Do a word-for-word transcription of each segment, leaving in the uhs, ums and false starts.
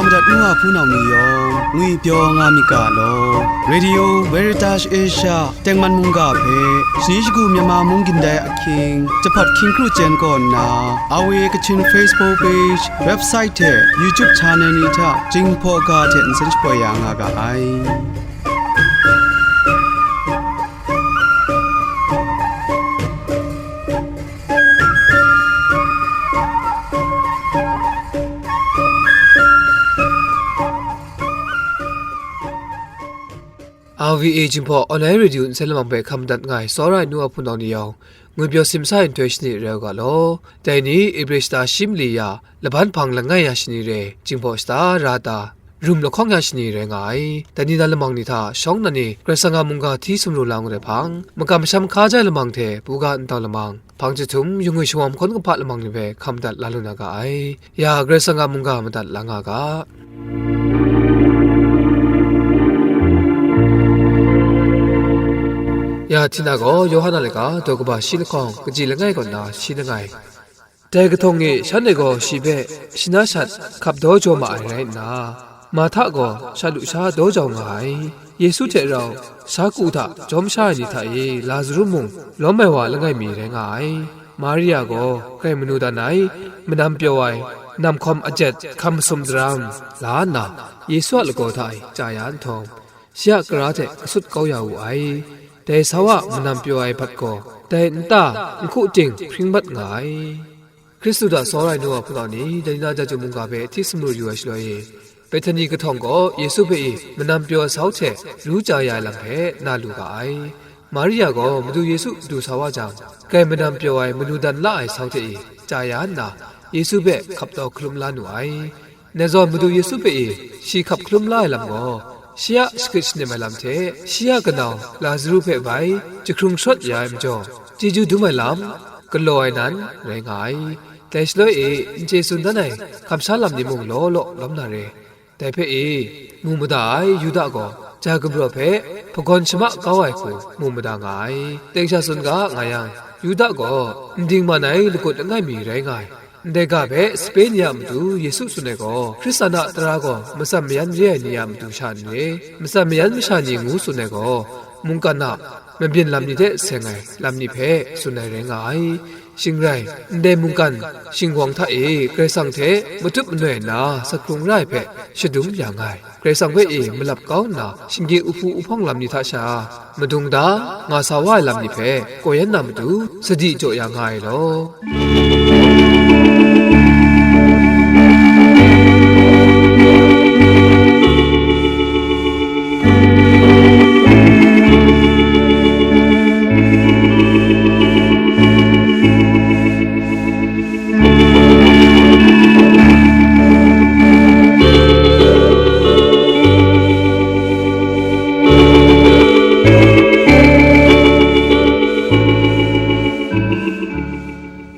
Madat nu a hpunau ni yawng ngwipyaw nga myit ga law. Radio Veritas Asia tengman mungga hpe shani shagu Myanmar mung gindai ahkying, jahpawt hkying kru chyen kaw nna, R V A Kachin Facebook page, website hte YouTube channel ni hta Jinghpaw ga hte nsen shapoi ya nga ga ai. R V A Jinghpaw Online Radio nsen lamang hpe hkam dat nga ai tsawra ai nu a hpunau ni yawng, ngwipyaw simsa ai nhtoi shani rau ga law. Dai ni Ebre shata shi mali ya, laban hpang langai ya shani re, Jinghpaw shata ra ta, rum lahkawng ya shani rai nga ai. Dai ni na lamang ni hta shawng nnan e Karai Kasang a mungga hti sumru la ngut ai hpang, makam masham hkaja ai lamang hte buga ntau lamang, hpang jahtum, yungwi shawang mahkawn kahpa lamang ni hpe hkam dat la lu na ga ai. Ya Karai Kasang a mungga madat la nga ga. Ya hti na gaw, Yawhan a laika, daw kaba shi lahkawng, kaji langai kaw nna shi langai. Dai kahtawng e shanhte gaw shi hpe shana shat hkap daw jaw ma ai rai nna, Marhta gaw sha lu sha daw jau nga ai. Yesu hte rau sha ku hta jawm sha ai ni hta e Lazaru mung lawm ai wa langai mi rai nga ai. Maria gaw grai manu dan ai, manam pyaw ai, namhkawm ajet, hkam masum daram la nna, Yesu a lagaw hta e chya ya nhtawm, shi a kara hte kasut kau ya wu ai. Dai sau a manam pyaw ai bat gaw dai nta nhku ting hpring mat nga ai. Hkristu hta tsawra ai nu wa hpunau ni, dai ni na Jahtum mungga hpe hti sumru yu ai shaloi e, Bethani kahtawng gaw Yesu hpe i manam pyaw sau hte ru chya ya ai lam hpe na lu ga ai. Maria gaw Madu Yesu du sa wa jang, grai manam pyaw ai manu dan la ai sau hte i chya ya nna, Yesu hpe hkap daw hkalum la nu ai. Dai zawn Madu Yesu hpe i shi hkap hkalum la ai lam gaw, shi a shagrit shanem ai lam hte shi a kanau Lazaru hpe bai jahkrung sharawt ya ai majaw, chyeju dum ai lam galaw ai nan rai nga ai. Dai shaloi e n chye tsun dan ai kamsham lam ni mung law law lawm na re. Dai hpe e, mu mada ai Yuda gaw ja gumrawt hpe hpagawn shama kau ai hku mu mada nga ai. Teng sha tsun ga nga yang, Yuda gaw n dingman ai lagut langai mi rai nga ai. Ndai ga hpe sape ni a matu Yesu tsun ai gaw, Hkristan a tara gaw matsan mayan re ai ni a matu sha n re, matsan mayan masha ni ngu tsun ai gaw, mungkan a mabyin lam ni hte seng ai lam ni hpe tsun ai rai nga ai. Shing rai, ndai mungkan shinggawng hta e Karai Kasang hte matup manoi nna sak hkrung ra ai hpe shadum ya nga ai. Karai Kasang hpe e malap kau nna, shinggyim uhpu uhpawng lam ni hta sha, madung da, nga sa wa ai lam ni hpe, kaw yan na matu, sadi jaw ya nga ai law.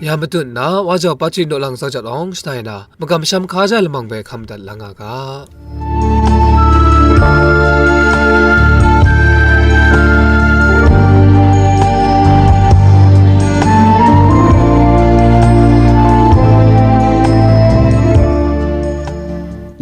Ya matut nna, wa jau Patri Naw Lang Tsawjat Awng shatai na, makam masham hkaja lamang bai hkam dat la nga ga.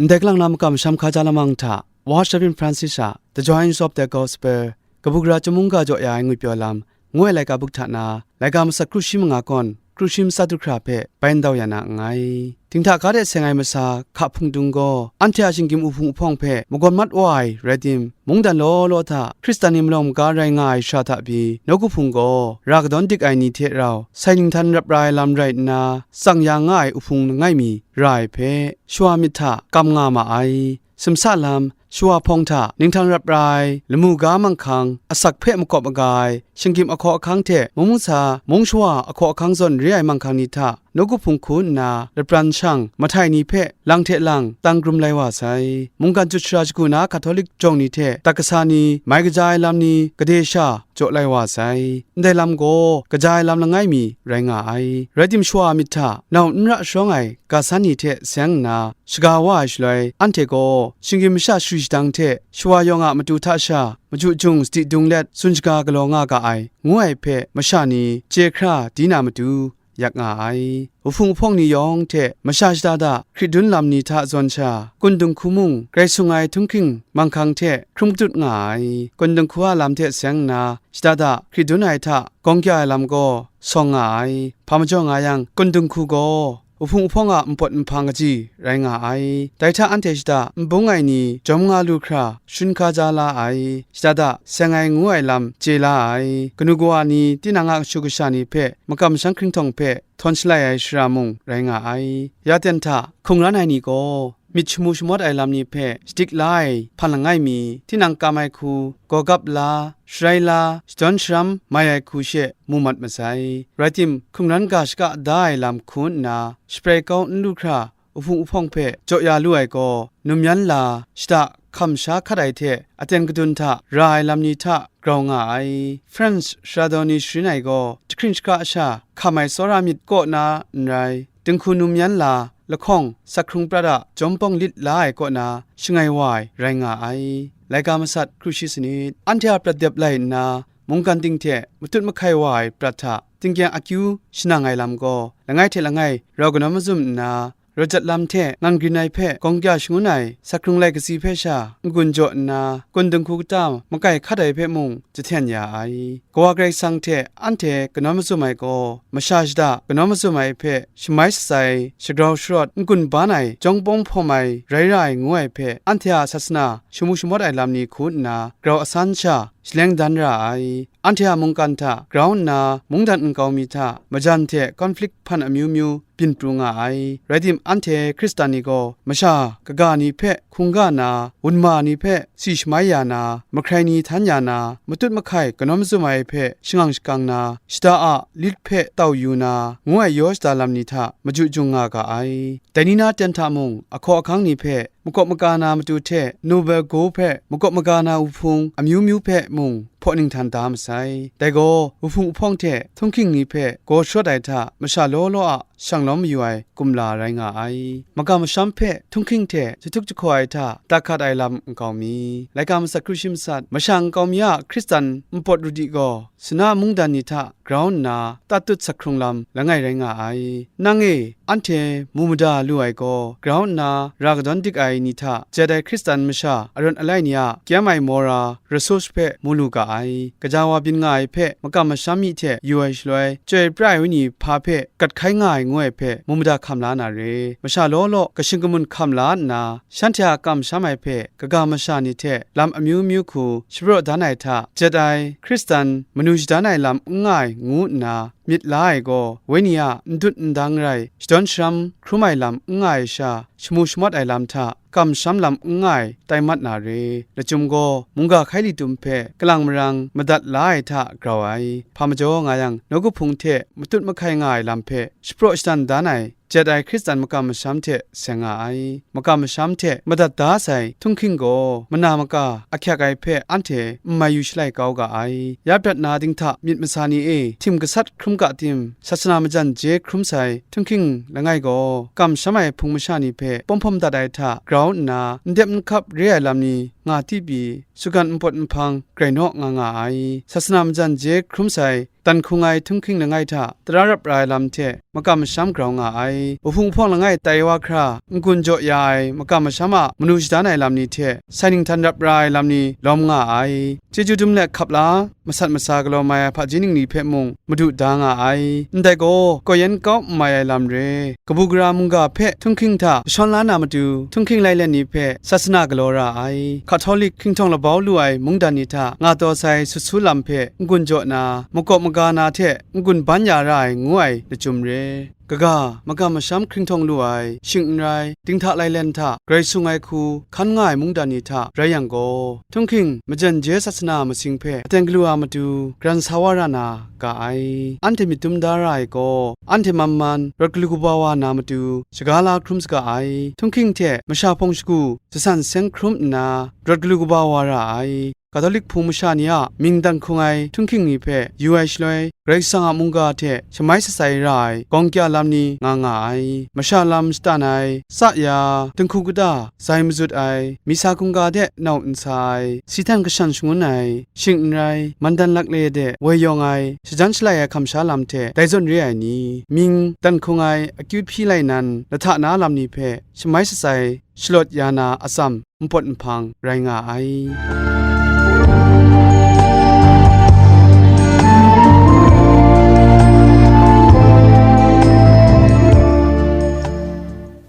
Ndai kalang na makam masham hkaja lamang hta, Wa Shavin Francis a The Joys of the Gospel, kabu gara chyum mungga jaw ya ai ngwipyaw lam, ngu ai laika buk hta na, laika masak kru shi manga kawn, kru shi matsat du hkra hpe bai ndau ya na nngai. Dinghta ga de seng ai masa hka hpungdung gaw, anhte a shinggyim uhpung uhpawng hpe magawn mat wa ai rai tim, mungdan law law hta Hkristan ni malawng maga rai nga ai shara hta pyi, nawku hpung gaw ra kadawn dik ai ni hte rau sai ninghtan rap ra ai lam rai nna, tsang ya nga ai uhpung langai mi ra ai hpe, shawa myit hta kam nga ma ai. Simsa lam, shawa hpawng hta ninghtan rap ra ai lamu ga manghkang asak hpe makawp maga ai, shinggyim ahkaw ahkang hte mung mungsa, mung shawa ahkaw ahkang zawn re ai manghkang ni hta nawku hpung hku nna lapran shang mahtai ni hpe lang hte lang tang krum lai wa sai. Mungkan chyut shara shagu na Hkatolik jawng ni hte dat kasa ni, mai kaja ai lam ni, gade sha jaw lai wa sai. Ndai lam gaw kaja ai lam langai mi rai nga ai. Rai tim, shawa myit hta nau n ra sharawng ai ga san ni hte seng nna, shaga wa ai shaloi, anhte gaw shinggyim masha shari shadang hte shawa yawng a matu hta sha, machyu jung sadi dung let tsun shaga galaw nga ga ai, ngu ai hpe masha ni chye hkra di na matu, yak nga ai. Wuhpung wuhpawng ni yawng hte masha shada da hkrit dun lam ni hta zawn sha, kun dinghku mung grai sung ai htunghking manghkang hte hkrum katut nga ai. Kun dinghku a lam hte seng nna, shada da hkrit dun ai hta gawng kya ai lam gaw sawng nga ai. Hpa majaw nga yang, kun dinghku gaw wuhpung wuhpawng a npawt nhpang kaji rai nga ai. Dai hta anhte shada n bung ai ni jawm nga lu hkra, shun hkaja la ai, shada da seng ai ngu ai lam chye la ai. Kanu kawa ni tinang a kashu kasha ni hpe makam masham hkringhtawng hpe htawn shalai ai shara mung rai nga ai. Ya ten hta hkungran ai ni gaw myit shamu shamawt ai lam ni hpe shadik la ai hpan langai mi, tinang kam ai hku, gawgap la, sharai la, shadawn sharam mai ai hku she mu mat masai. Rai tim, hkungran ga shaka da ai lam hku nna, shabrai kau n lu hkra, wuhpung wuhpawng hpe jaw ya lu ai gaw, num yan la, shada hkam sha hkat ai hte aten kadun hta ra ai lam ni hta grau nga ai. French sara daw ni sharin ai gaw, jahkring jahkra sha hkam ai tsawra myit kaw na n rai, dinghku num yan la, lahkawng sak hkrung prat a jawm pawng lit la ai kaw na shangai wa ai rai nga ai. Laika masat hkru shi sanit. Anhte a prat dep lai nna, mungkan ting hte matut mahkai wa ai prat hta tingkyang akyu shanang ai lam gaw, langai hte langai rau kanawn mazum nna, rawt jat lam hte ngan grin ai hpe gawng kya shangun ai sak hkrung lai katsi hpe sha n-gun jaw nna, kun dinghku kata makai hkat ai hpe mung jahten ya ai. Kawa Karai Kasang hte anhte kanawn mazum ai gaw, masha shada kanawn mazum ai hpe shamai shatsai, shagrau sharawt, n-gun ban ai, jawng pawng hpawm ai, rai ra ai ngu ai hpe, anhte a sasana shamu shamawt ai lam ni hku nna grau asan sha shaleng dan ra ai. Anhte a mungkan hta grau nna mungdan nkau mi hta majan hte conflict hpan amyu myu byin pru nga ai. Rai tim, anhte Hkristan ni gaw masha kaga ni hpe hkungga na, wunma ni hpe si shamai ya na, mahkrai ni htan ya na, matut mahkai kanawn mazum ai hpe shangang shakang na, shada a lit hpe tau yu na, ngu ai yaw shada lam ni hta maju jung nga ga ai. Dai ni na ten hta mung, ahkaw ahkang ni hpe makawp maga na matu hte Nobel gaw hpe makawp maga na wuhpung amyu myu hpe mung hpaw ninghtan da masai. Dai gaw, wuhpung wuhpawng hte htunghking ni hpe gaw sharawt ai hta masha law law a shang lawm mayu ai kumla rai nga ai. Makam masham hpe htunghking hte jahtuk jahkaw ai hta dat hkat ai lam nkau mi, laika masat hkru shi masat, masha nkau mi a Hkristan npawt rudi gaw, sana mungdan ni hta grau nna tatut sak hkrung lam langai rai nga ai. Nang e, anhte mu mada lu ai gaw, grau nna ra kadawn dik ai ni hta jet ai Hkristan masha arawt alai ni a kyam ai mora, resource hpe mu lu ga ai. Kaja wa byin nga ai hpe makam masham mi hte yu ai shaloi, chyoi pra ai wenyi hpa hpe gat hkai nga ai ngu ai hpe mu mada hkam la na re. Masha law law kashing kamun hkam la nna, shanhte a kamsham ai hpe kaga masha ni hte lam amyu myu hku shapraw dan ai hta jet ai, Hkristan manu shadan ai lam n nga ai ngu nna myit la ai gaw, wenyi a n dut n dang rai, shadawn sharam hkrum ai lam n nga ai sha, shamu shamawt ai lam hta kamsham lam n nga ai tai mat na re. Lachyum gaw, mungga hkai li tum hpe kalang marang madat la ai hta grau ai. Hpa majaw nga yang, nawku hpung hte matut mahkai nga ai lam hpe shapraw shadan dan ai, jet ai Hkristan makam masham hte seng nga ai. Makam masham hte madat da sai htunghking gaw mana maka ahkyak ai hpe anhte n mai yu shalai kau ga ai. Ya prat na dinghta myit masa ni e, htim gasat hkrum ga tim, sasana majan je hkrum sai htunghking langai gaw, kamsham ai hpung masha ni hpe pawm hpawm dat ai hta grau nna, n dep n hkap re ai lam ni nga ti pyi, sugan npawt nhpang grai naw nga nga ai. Sasana majan je hkrum sai dan hkung ai htunghking langai hta tara rap ra ai lam hte makam masham grau nga ai. Wuhpung wuhpawng langai tai wa hkra n-gun jaw ya ai makam masham a manu shadan ai lam ni hte sai ninghtan rap ra ai lam ni lawm nga ai. Chyeju dum let hkap la, masat masa galaw mai ai hpaji ningli hpe mung madu da nga ai. Ndai gaw, kaw yan kau n mai ai lam re. Kabu gara mungga hpe htunghking hta jashawn la na matu, htunghking lailen ni hpe sasana galaw ra ai. Hkatolik hkinghtawng labau lu ai mungdan ni hta nga taw sai sut su lam hpe n-gun jaw na, makawp maga na hte n-gun ban ya ra ai ngu ai lachyum re. Kaga, makam masham hkringhtawng lu ai, shing n rai, dinghta lailen hta grai sung ai hku hkan nga ai mungdan ni hta rai yang gaw, htunghking majan je sasana masing hpe aten galu a matu, garan sa wa ra na ga ai. Anhte myit dum da ra ai gaw, anhte man man rawt galu kaba wa na matu, shaga la hkrum saga ai. Htunghking hte masha hpawng shagu jasan seng hkrum nna, rawt galu kaba wa ra ai. Katolik hpung masha ni a mying dan hkung ai htunghking ni hpe yu ai shaloi, Karai Kasang a mungga hte shamai shatsai ra ai gawng kya lam ni nga nga ai, masha lam shatan ai, tsa ya, dinghku kata, zai mazut ai, misa hkungga de nau n sa ai, si htan kashan shangun ai, shing n rai, mandan lakle de woi yawng ai, shajan shalai ai hkam sha lam hte dai zawn re ai ni, mying dan hkung ai, akyu hpyi lai nan, lahta na lam ni hpe shamai shatsai, shalawt ya na atsam npawt nhpang rai nga ai.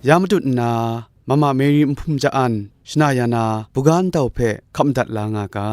Ya matut nna, Mama Mary nhpum ja-an shana ya na buga ntau hpe hkap madat la nga ga.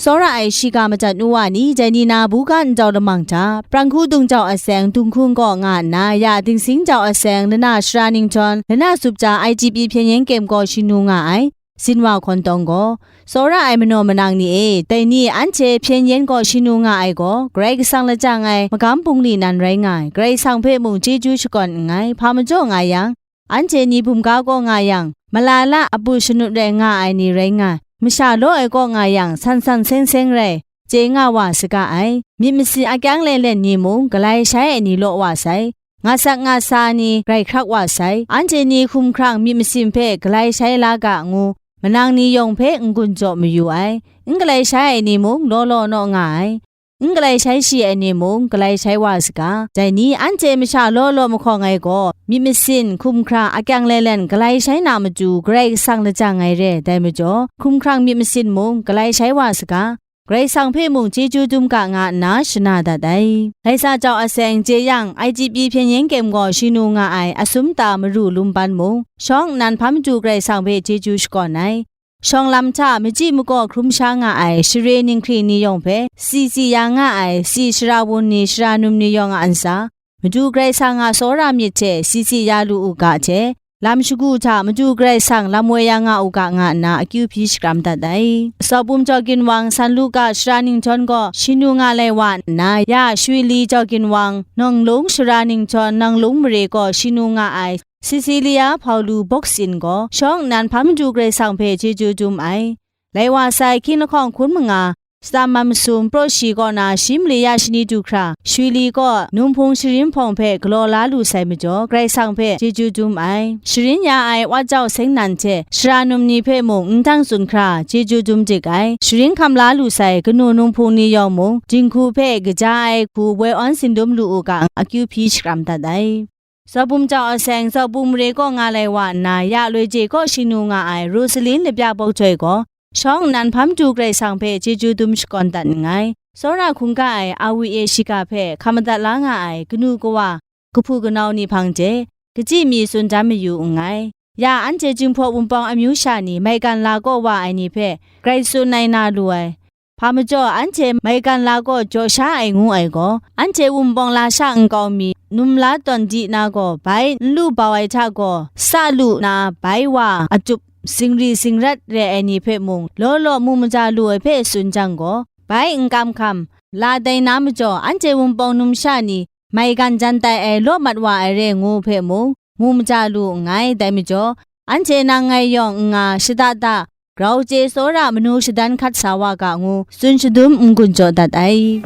Tsawra ai shiga madat nu wa ni, dai ni na buga ntau lamang hta, prang hku dung jau aseng, dung hku nkaw nga nna, ya dingsing jau aseng, lana shara ninghtawng, lana sup ja I G P hpyen yen kyem gaw shing nu nga ai, Zinwa Hkawn Tawng gaw, tsawra ai manaw manang ni e, dai ni anhte hpyen yen gaw shing nu nga ai gaw, Karai Kasang lajang ai magam bungli nan rai nga ai, Karai Kasang hpe mung chyeju shakawn nngai, hpa majaw nga yang, anhte ni bumga kaw nga yang, malala abu shanut rai nga ai ni rai nga ai, masha law ai kaw nga yang, san san seng seng rai, chye nga wa saga ai. Myit masin akyang lelen ni mung, galai shai ai ni law wa sai. Nga sak nga sa ni rai hkrak wa sai. Anhte ni hkumhkrang myit masin hpe galai shai la ga ngu, manang ni yawng hpe n-gun jaw mayu ai. N galai shai ai ni mung, law law naw nga ai. N galai shai shi ai ni mung, galai shai wa saga. Dai ni, anhte masha law law mahkawng ai gaw, myit masin, hkumhkrang, akyang lelen galai shai na matu, Karai Kasang lajang ai re ai dai majaw, hkumhkrang myit masin mung, galai shai wa saga. Karai Kasang hpe mung chyeju dum ga nga nna shana dat ai. Laisa jau aseng je yang, I G P hpyen yen kyem gaw shing nu nga ai asum ta maru lumban mung, shawng nnan hpa matu Karai Kasang hpe chyeju shakawn ai. Shawng lam hta machyi makaw hkrum sha nga ai share ninghkring ni yawng hpe, si si ya nga ai si shara wun ni shara num ni yawng a ntsa, Madu Karai Kasang a tsawra myit hte si si ya lu u ga hte, lam shagu hta Madu Karai Kasang lam woi ya nga u ga nga nna akyu hpyi shakram dat ai. Tsawbum Jaw Ginwang, San Luka shara ninghtawng gaw shing nu nga lai wa nna, ya Shwi Li Jaw Ginwang, Nawng Lung shara ninghtawng Nawng Lung mare gaw shing nu nga ai, Sisilia Hpaulu Boksin gaw shawng nnan hpa Madu Karai Kasang hpe chyeju dum ai. Lai wa sai, hkying lahkawng hkun manga, Shata Mam Masum, Praw Shi kaw na shi mali ya shani du hkra, Shwi Li gaw Numhpung Sharin Hpawng hpe galaw la lu sai majaw, Karai Kasang hpe chyeju dum ai. Sharin ya ai Wat Jau Seng Nan hte shara num ni hpe mung n dang tsun hkra, chyeju dum dik ai. Sharin hkam la lu sai kanu Numhpung ni yawng mung, dinghku hpe kaja ai hku woi awn tsin dum lu u ga, akyu hpyi shakram dat ai. Tsawbum Jau Aseng, Tsawbum Mare kaw nga lai wa nna, ya Loi Je kaw shing nu nga ai Rosalin Labya Bawk Joi gaw, shawng nnan hpa Madu Karai Kasang hpe chyeju dum shakawn dat nngai. Tsawra hkungga ai A W A shiga hpe hkam madat la nga ai kanu kawa, kahpu kanau ni hpang de, kachyi mi tsun dan mayu nngai. Ya anhte Jinghpaw Wunpawng amyu sha ni maigan la kaw wa ai ni hpe grai tsun ai na lu ai. Hpa majaw, anhte maigan la kaw jaw sha ai ngu ai gaw, anhte wunpawng lasha nkau mi, num la tawn di na gaw, bai n lu bau ai hta gaw, sa lu na bai wa a tup, singri singrat re ai ni hpe mung, law law mu maja lu ai hpe tsun jang gaw, bai n kam hkam, la dai na majaw, anhte wunpawng numsha ni maigan jan tai ai law mat wa ai re ngu hpe mung, mu maja lu nngai. Dai majaw, anhte nang ngai yawng n nga, shada da, grau chye tsawra manu shadan hkat sa wa ga ngu, tsun shadum n-gun jaw dat ai.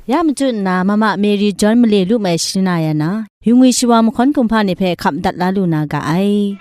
Ya machyu nna, Mama Mary John male lu mai shana ya na, yu ngwi shawa mahkawn kumhpa ni hpe hkap dat la lu na ga ai.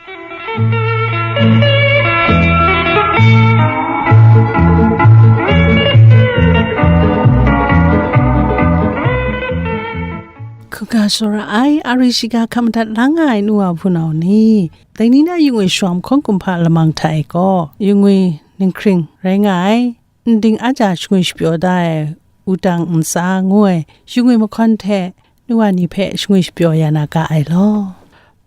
Hkungga tsawra ai, a ri shiga hkam madat la nga ai nu wa hpunau ni, dai ni na yu ngwi shawa mahkawn kumhpa lamang hta e gaw, yu ngwi ninghkring rai nga ai, nding a ja shangwi shapyaw da ai, wudang ntsa ngu ai, yu ngwi mahkawn hte nu wa ni hpe shangwi shapyaw ya na ga ai law.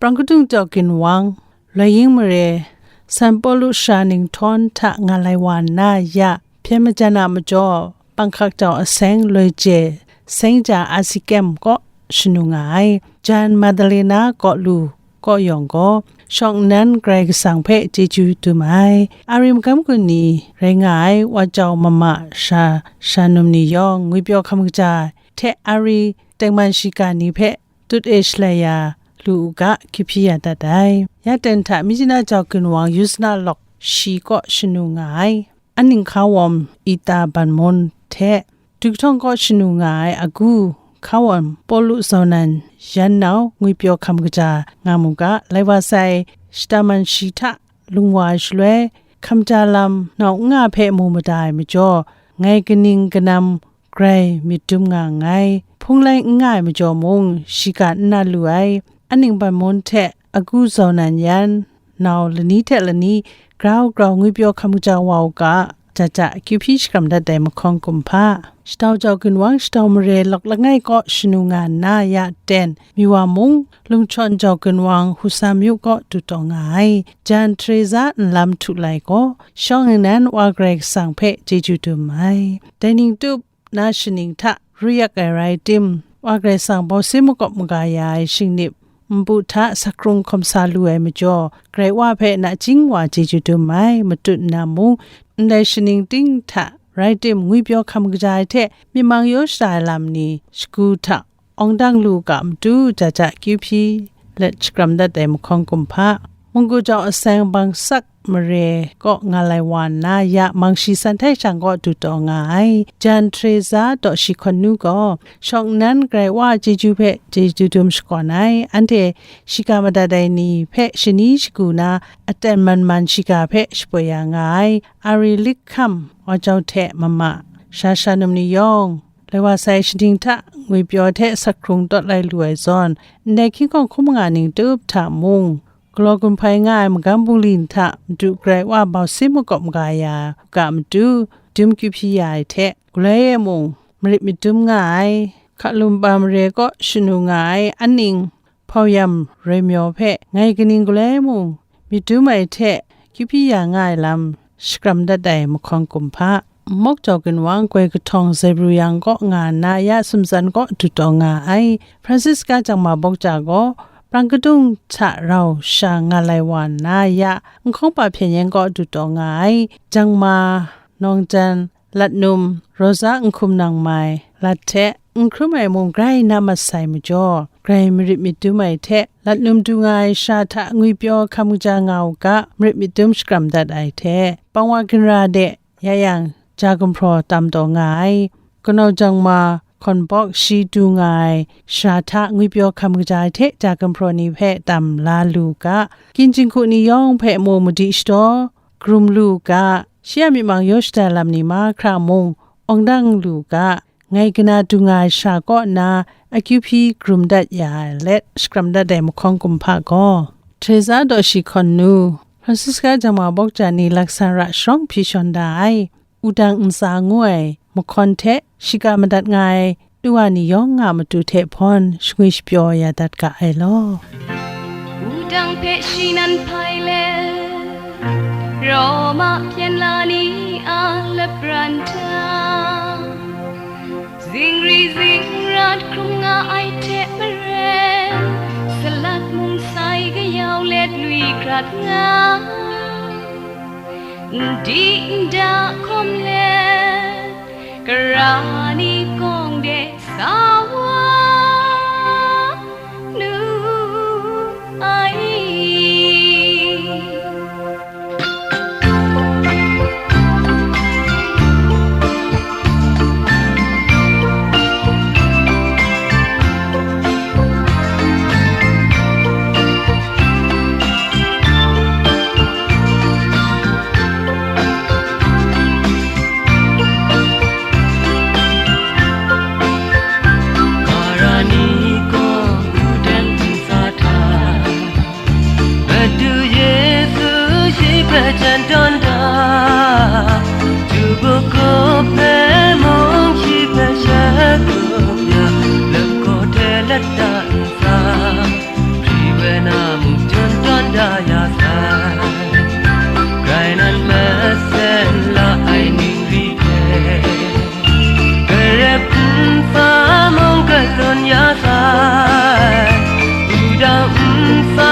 Prang kadung Tawk Ginwang, Loi Ying Mare, San Pawlu Sara Ninghtawng hta nga lai wa nna ya, hpyen majan a majaw, Panghkak Jau Aseng Loi Je, Seng Ja Asi Kyem kaw shing nu nga ai, Jan Madalena kaw lu, kaw yawng gaw, shawng nnan Karai Kasang hpe chyeju dum ai. Ari magam gun ni rai nga ai, wa jau mama sha sha num ni yawng, ngwipyaw hkam kaja hte ari tengman shiga ni hpe tut e shalai ya lu u ga, kyu hpyi ya dat ai. Ya ten hta Myitkyina jau ginwang Yusna lawk shi kaw shanu nga ai. Aning hkawm Ita Ban Mun hte, Dukhtawng kaw shanu nga ai agu hkawm Pawlu Zau Nan yan nau ngwipyaw hkam kaja nga mu ga, lai wa sai shadaman shi hta lung wa ai shaloi, hkam ja lam nau n nga hpe mu mada ai majaw, ngai kaning kanam grai myit dum nga nngai. Hpung lai n nga ai majaw mung, shiga n na lu ai. Aning Ban Mun hte agu Zau Nan yan nau lani hte lani grau grau ngwipyaw hkam kaja wa u ga, ja ja kyu hpyi shakram dat ai mahkawng kumhpa. Shadau jau ginwang Shadau mare lawk langai kaw shanu nga nna ya ten, Miwa mung Lungchawn jau ginwang Husa myu kaw du taw nga ai. Jan Teresa nlam htu lai gaw, shawng nnan Wa Karai Kasang hpe chyeju dum ai. Dai ning tup na shaning hta ru yak ai rai tim, Wa Karai Kasang bawsin makawp maga ya ai shingnip npu hta sakrung hkawm sa lu ai majaw, Karai Wa hpe nachying wa chyeju dum ai. Matut nna mung, ndai shaning ting hta rai tim, ngwipyaw hkam kaja ai hte myit mang yaw shada ai lam ni shagu hta awng dang lu ga matu, ja ja kyu hpyi let shakram dat ai mahkawng kumhpa. Munggu jau aseng bangsak mare kaw nga lai wa nna, ya mang shi san htai shang kaw du taw nga ai. Jan Teresa daw shi hkawn nu gaw, shawng nnan Karai Wa a chyeju hpe chyeju dum shakawn ai. Anhte shiga madat ai ni hpe shani shagu na, aten man man shiga hpe shapoi ya nga ai. Ari lik hkam, wa jau hte mama, sha sha num ni yawng, lai wa sai shaning hta ngwipyaw hte sakrung tawt lai lu ai zawn, ndai hkying hkawng hkun manga ning tup hta mung, galaw gun hpai nga ai magam bungli hta Madu Karai Wa bawsin makawp maga ya u ga matu, dum kyu hpyi ya ai hte, galoi e mung marit madum nga ai, Hkalum pa mare kaw shanu nga ai aning hpau yam roi myaw hpe ngai kaning galoi mung myit dum ai hte kyu hpyi ya nga ai lam shakram dat ai mahkawng kumhpa. Mawk jau ginwang koi kahtawng Zebru yang kaw nga nna ya sumtsan kaw du taw nga ai. Francisca jangma bawk ja gaw, prang kadung hta rau sha nga lai wa nna ya, nhkawng pa hpyen yen kaw du taw nga ai. Jangma, nawng jan, lat num, Rosa nhkum nang mai, lat hte n hkrum ai mung grai na mat sai majaw, grai marit myit dum ai hte, lat num du nga ai sha hta ngwipyaw hkam kaja nga u ga, marit myit dum shakram dat ai hte, pang wa ginra de ya yang, ja gumhpraw tam taw nga ai. Kanau jangma hkawn bawk shi du nga ai sha hta ngwipyaw hkam kaja ai hte ja gumhpraw ni hpe tam la lu u ga, kyin jinghku ni yawng hpe mu madi shadaw, karum lu u ga, shi a myit mang yaw shada lam ni mahkra mung awng dang lu u ga, ngai kana du nga ai sha kaw nna akyu hpyi karum dat ya ai let shakram dat ai mahkawng kumhpa gaw, Teresa daw shi hkawn nu, Francisca jangma bawk ja ni laksan ra sharawng hpyi shawn da ai, wudang ntsa ngu ai mahkawn hte shiga madat nga ai, du wa ni yawng a matu hte hpawn shangwi shapyaw ya dat ga ai law. Wudang hpe shi nan hpai let, Roma hpyen la ni a lapran hta, zingri zingrat hkrum nga ai hte maren, salat mung sai kayau let lui hkrat nga, n di n da hkawm let, kara ni kawng de sa wa nu ai. Mara ni gaw hku dan ntsa hta, Madu Yesu shi hpe jan tawn da, tubuku hpe mung shi hpe sha kup ya, lap kaw hte lat da ntsa, Hpri we na mung jan tawn da ya sai, grai nan masen la ai ningri hte, garep ntsa mung galun ya sai, wudang ntsa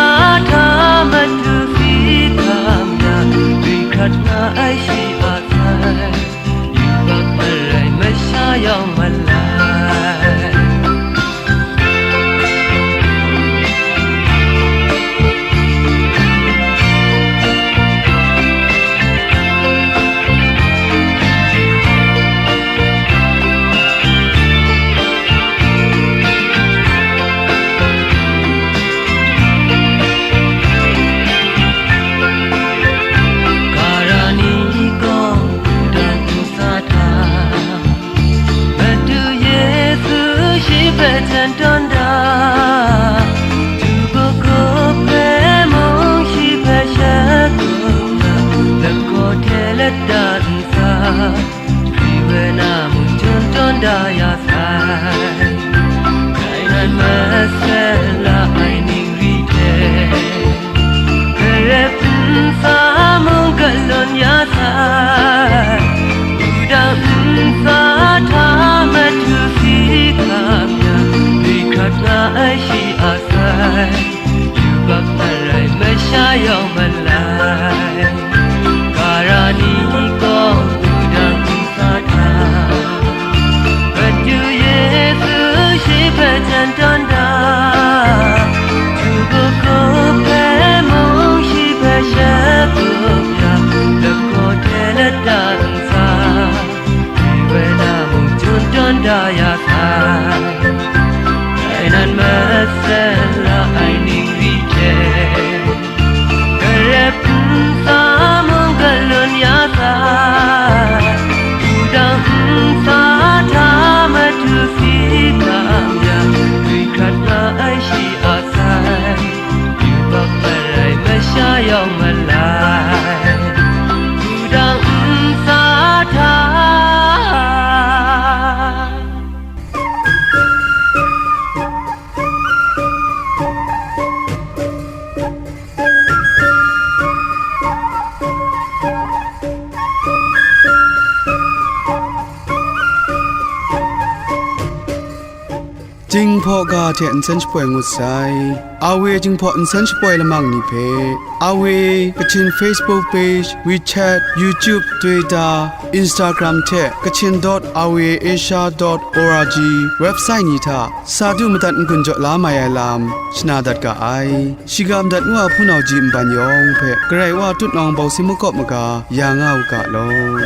Yawng malai, wudang nsa hta. Jinghpaw ga hte nsen shapoi ngut sai. Awe Jinghpaw nsen shapoi lamang ni hpe, Awe Kachin Facebook page, WeChat, YouTube, Twitter, Instagram hte Kachin dot awe asia dot org website ni hta sa du madat n-gun jaw la mai ai lam shana dat ga ai. Shiga madat ngu a hpunau ji nban yawng hpe Karai Wa tutnawng bawsi makawp maga ya nga u ga law.